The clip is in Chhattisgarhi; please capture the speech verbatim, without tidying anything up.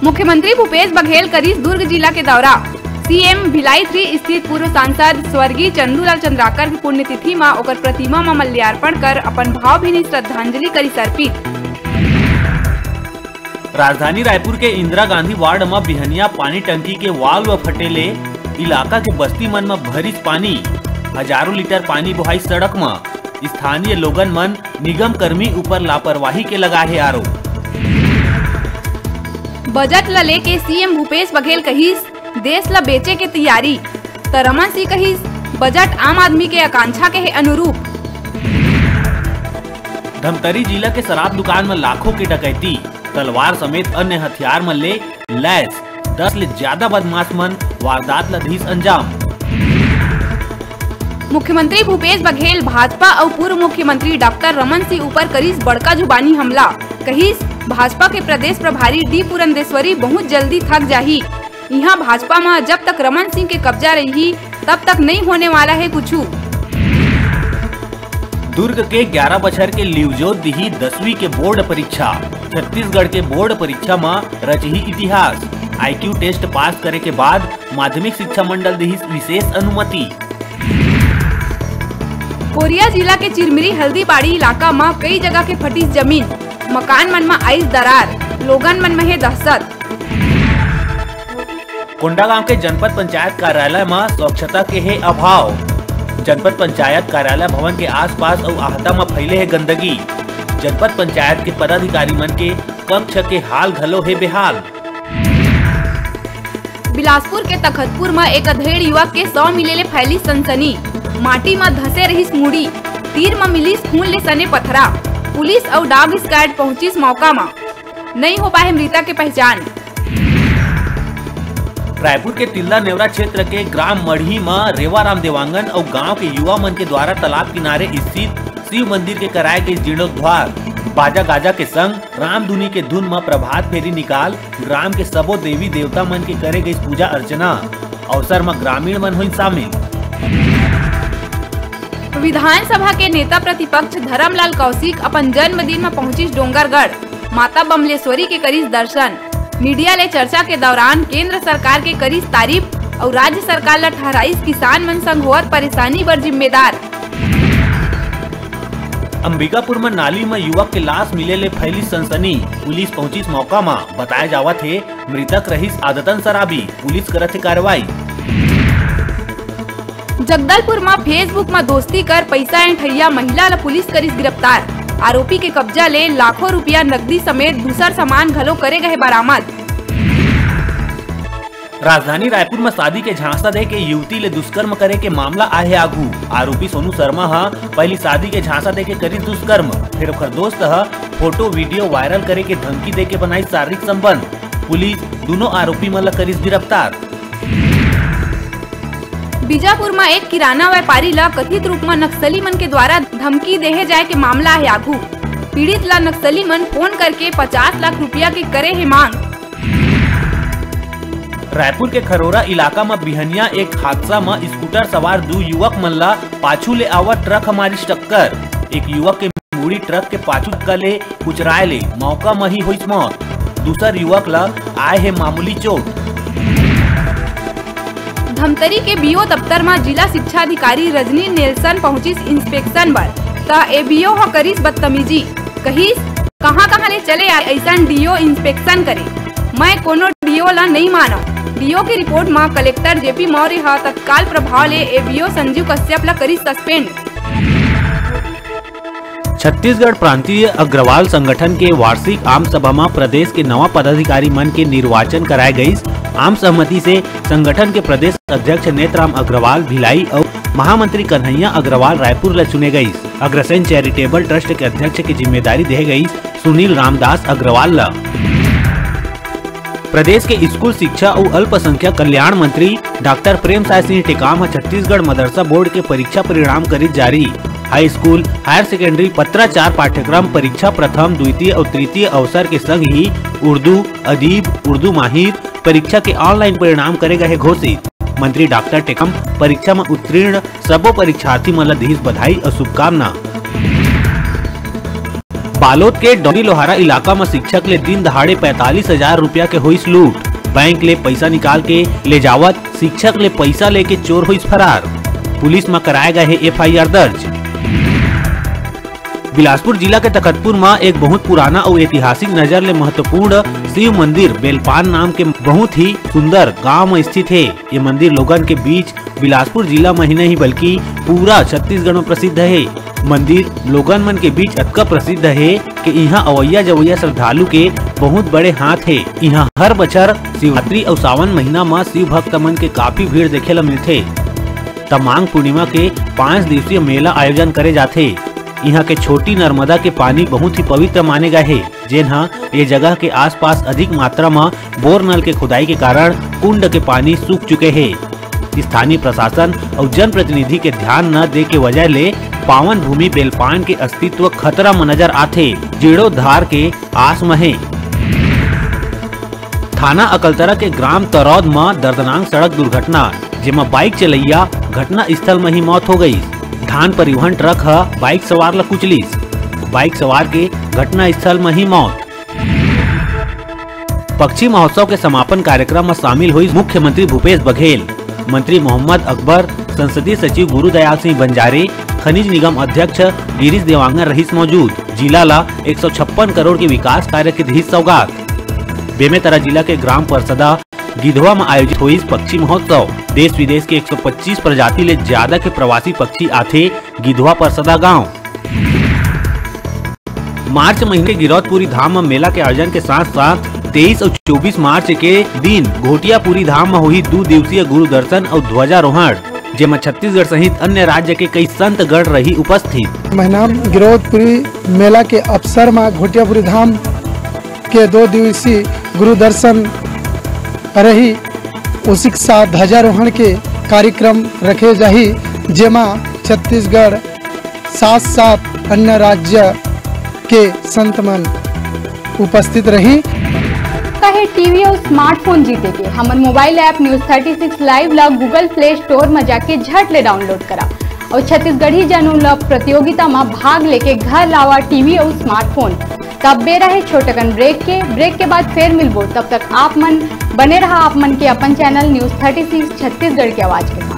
मुख्यमंत्री भूपेश बघेल करिस दुर्ग जिला के दौरा। सीएम भिलाई थ्री स्थित पूर्व सांसद स्वर्गीय चंदूलाल चंद्राकर के पुण्यतिथि म ओकर प्रतिमा म माल्यार्पण कर अपन भावभीनी श्रद्धांजलि करिस अर्पित। राजधानी रायपुर के इंदिरा गांधी वार्ड म बिहनिया पानी टंकी के वाल्व फटे ले इलाका के बस्ती मन म भरिस पानी, हजारों लीटर पानी बोहाइस सड़क म। स्थानीय लोगन मन निगम कर्मी ऊपर लापरवाही के लगाए हे आरोप। बजट ल लेके सीएम भूपेश बघेल कहिस, देश ल बेचे के तैयारी। त रमन सिंह कहिस, बजट आम आदमी के आकांक्षा के हे अनुरूप। धमतरी जिला के शराब दुकान म लाखों के डकैती, तलवार समेत अन्य हथियार मन ले लैस दस ले ज्यादा बदमाश मन वारदात ल दिस अंजाम। मुख्यमंत्री भूपेश बघेल भाजपा अउ पूर्व मुख्यमंत्री डॉक्टर रमन सिंह ऊपर करिस बड़का जुबानी हमला। कहिस, भाजपा के प्रदेश प्रभारी डी पुरंदेश्वरी बहुत जल्दी थक जाही। इहां भाजपा म जब तक रमन सिंह के कब्जा रही, तब तक नहीं होने वाला है कुछु। दुर्ग के ग्यारह बछर के लिवजोत दिही दसवीं के बोर्ड परीक्षा। छत्तीसगढ़ के बोर्ड परीक्षा म रचही इतिहास। आईक्यू टेस्ट पास करे के बाद माध्यमिक शिक्षा मंडल दिहिस विशेष अनुमति। कोरिया जिला के चिरमिरी हल्दीबाड़ी इलाका म कई जगह के फटिस जमीन, मकान मन म आइस दरार, लोगन मन म हे दहशत। कोंडागांव के जनपद पंचायत कार्यालय म स्वच्छता के हे अभाव। जनपद पंचायत कार्यालय भवन के आसपास अउ आहता म फैले हे गंदगी। जनपद पंचायत के पदाधिकारी मन के कक्ष के हाल घलो हे बेहाल। बिलासपुर के तखतपुर म एक अधेड़ युवक के शव मिले ले फैलिस सनसनी। माटी म धंसे रहिस मुड़ी, तीर म मिलिस खून ले सने पथरा। पुलिस अउ डॉग स्क्वाड पहुंचिस मौका म। नइ हो पाए मृतक के पहचान। रायपुर के तिल्दा नेवरा क्षेत्र के ग्राम मढ़ी म रेवाराम देवांगन अउ गांव के युवा मन के द्वारा तालाब किनारे स्थित शिव मंदिर के कराए गइस जीर्णोद्धार। बाजा गाजा के संग रामधुनी के धुन म प्रभात फेरी निकाल ग्राम के सबो देवी देवता मन के करे गइस पूजा अर्चना। अवसर म ग्रामीण मन होइन शामिल। विधानसभा के नेता प्रतिपक्ष धरमलाल कौशिक अपन जन्मदिन म पहुंचिस डोंगरगढ़, माता बमलेश्वरी के करिस दर्शन। मीडिया ले चर्चा के दौरान केंद्र सरकार के करिस तारीफ अउ राज्य सरकार ल ठहराइस किसान मन संग होवत परेशानी बर जिम्मेदार। अंबिकापुर म नाली म युवक के लाश मिले ले फैलिस सनसनी। पुलिस पहुंचिस मौका म। बताए जावत हे, मृतक रहिस आदतन शराबी। पुलिस करत हे कार्रवाई। जगदलपुर म Facebook म दोस्ती कर पइसा एंठइया महिला ल पुलिस करिस गिरफ्तार। आरोपी के कब्जा ले लाखों रुपया नकदी समेत दूसर सामान घलो करे गए बरामद। राजधानी रायपुर म शादी के झांसा दे के युवती ले दुष्कर्म करे के मामला आए हे आगू। आरोपी सोनू शर्मा ह पहिली शादी के झांसा दे के करिस दुष्कर्म, फेर ओखर दोस्त ह फोटो वीडियो वायरल करे के धमकी दे के बनाइस शारीरिक संबंध। पुलिस दूनों आरोपी मन ल करिस गिरफ्तार। बीजापुर म एक किराना व्यापारी ल कथित रूप म नक्सली मन के द्वारा धमकी देहे जाए के मामला हे आगू। पीड़ित ल नक्सली मन फोन करके पचास लाख रुपया के करे हे मांग। रायपुर के खरोरा इलाका म बिहनिया एक हादसा म स्कूटर सवार दू युवक मन ल पाछू ले आवत ट्रक ह मारिस टक्कर। एक युवक के मुड़ी ट्रक के पाछू चक्का ले कुचराए ले मौका म ही होइस मौत। दूसर युवक ल आए हे मामूली चोट। धमतरी के बीओ दफ्तर म जिला शिक्षा अधिकारी रजनी नेल्सन पहुंचिस इंस्पेक्शन बर, त एबीओ ह करिस बदतमीजी। कहिस, "कहां-कहां ले चले आए अइसन डीओ इंस्पेक्शन करे? मैं कोनो डीओ ल नइ मानव।" डीओ के रिपोर्ट म कलेक्टर जेपी मौर्य ह तत्काल प्रभाव ले एबीओ संजू कश्यप ल करिस सस्पेंड। छत्तीसगढ़ प्रांतीय अग्रवाल संगठन के वार्षिक आम सभा म प्रदेश के नवा पदाधिकारी मन के निर्वाचन कराए गइस। आम सहमति से संगठन के प्रदेश अध्यक्ष नेतराम अग्रवाल भिलाई अउ महामंत्री कन्हैया अग्रवाल रायपुर ल चुने गइस। अग्रसेन चैरिटेबल ट्रस्ट के अध्यक्ष के जिम्मेदारी देहे गइस सुनील रामदास अग्रवाल ल। प्रदेश के स्कूल शिक्षा अउ अल्पसंख्यक कल्याण मंत्री डॉक्टर प्रेमसाय सिंह टेकाम ह छत्तीसगढ़ मदरसा बोर्ड के परीक्षा परिणाम करिस जारी। हाई स्कूल, हायर सेकेंडरी, पत्राचार पाठ्यक्रम परीक्षा प्रथम, द्वितीय अउ तृतीय अवसर के संग ही उर्दू, अदीब, उर्दू माहिर परीक्षा के ऑनलाइन परिणाम करे गए हे घोषित। मंत्री डॉक्टर टेकाम परीक्षा म उत्तीर्ण सबो परीक्षार्थी मन ल दिहिस बधाई अउ शुभकामना। बालोद के डौंडी लोहारा इलाका म शिक्षक ले दिन दहाड़े पैंतालीस हजार रुपया के होइस लूट। बैंक ले पइसा निकाल के ले जावत शिक्षक ले पइसा लेके चोर होइस फरार। पुलिस म कराए गए हे एफ आई आर दर्ज। बिलासपुर जिला के तखतपुर म एक बहुत पुराना अउ ऐतिहासिक नजर ले महत्वपूर्ण शिव मंदिर बेलपान नाम के बहुत ही सुंदर गांव म स्थित हे। ये मंदिर लोगन के बीच बिलासपुर जिला म ही नहीं बल्कि पूरा छत्तीसगढ़ म प्रसिद्ध हे। मंदिर लोगन मन के बीच अतका प्रसिद्ध हे कि इहां अवैया जवैया श्रद्धालु के बहुत बड़े हाथ हे। इहां हर बछर शिवरात्रि अउ सावन महीना म शिव भक्त मन के काफी भीड़ देखे ल मिलथे। त माघ पूर्णिमा के पांच दिवसीय मेला आयोजन करे जाथे। इहां के छोटी नर्मदा के पानी बहुत ही पवित्र माने गए हे, जेन ह ये जगह के आसपास अधिक मात्रा म बोर नल के खुदाई के कारण कुंड के पानी सूख चुके हे। स्थानीय प्रशासन अउ जनप्रतिनिधि के ध्यान न दे के वजह ले पावन भूमि बेलपान के अस्तित्व खतरा म नजर आथे। जीर्णोद्धार के आस म हे। थाना अकलतरा के ग्राम तरौद म दर्दनाक सड़क दुर्घटना, जेमा बाइक चलैया घटना स्थल म ही मौत हो गई। धान परिवहन ट्रक ह बाइक सवार ल कुचलिस। बाइक सवार के घटना स्थल म ही मौत। पक्षी महोत्सव के समापन कार्यक्रम म शामिल हुई मुख्यमंत्री भूपेश बघेल, मंत्री मोहम्मद अकबर, संसदीय सचिव गुरुदयाल सिंह बंजारे, खनिज निगम अध्यक्ष गिरीश देवांगन रहिस मौजूद। जिला ला एक सौ छप्पन करोड़ के विकास कार्य के दिहिस सौगात। बेमेतरा जिला के ग्राम परसदा गिधवा म आयोजित होइस पक्षी महोत्सव। देश विदेश के एक सौ पच्चीस प्रजाति ले ज्यादा के प्रवासी पक्षी आथे गिधवा परसदा गांव। मार्च महीने गिरौदपुरी धाम म मेला के आयोजन के साथ साथ तेईस अउ चौबीस मार्च के दिन घोटियापुरी धाम म होही दू दिवसीय गुरु दर्शन अउ ध्वजारोहण, जेमा छत्तीसगढ़ सहित अन्य राज्य के कई संत गण रही उपस्थित। महीना गिरौदपुरी मेला के अवसर म घोटियापुरी धाम के दो दिवसीय गुरु दर्शन रही। उसी के साथ ध्वजारोहण के कार्यक्रम रखे जाही, जेमा छत्तीसगढ़ साथ साथ अन्य राज्य के संत मन उपस्थित रही। कहे टीवी अउ स्मार्टफोन जीते के हमर mobile app news thirty six live ला Google Play Store म जाके झट ले डाउनलोड करा अउ छत्तीसगढ़ी जनऊ ल प्रतियोगिता म भाग लेके घर लावा टीवी अउ स्मार्टफोन। तब बेरा हे छोटकन ब्रेक के। ब्रेक के बाद फेर मिलबो, तब तक आप मन बने रहा आप मन के अपन channel news thirty six Chhattisgarh के आवाज के।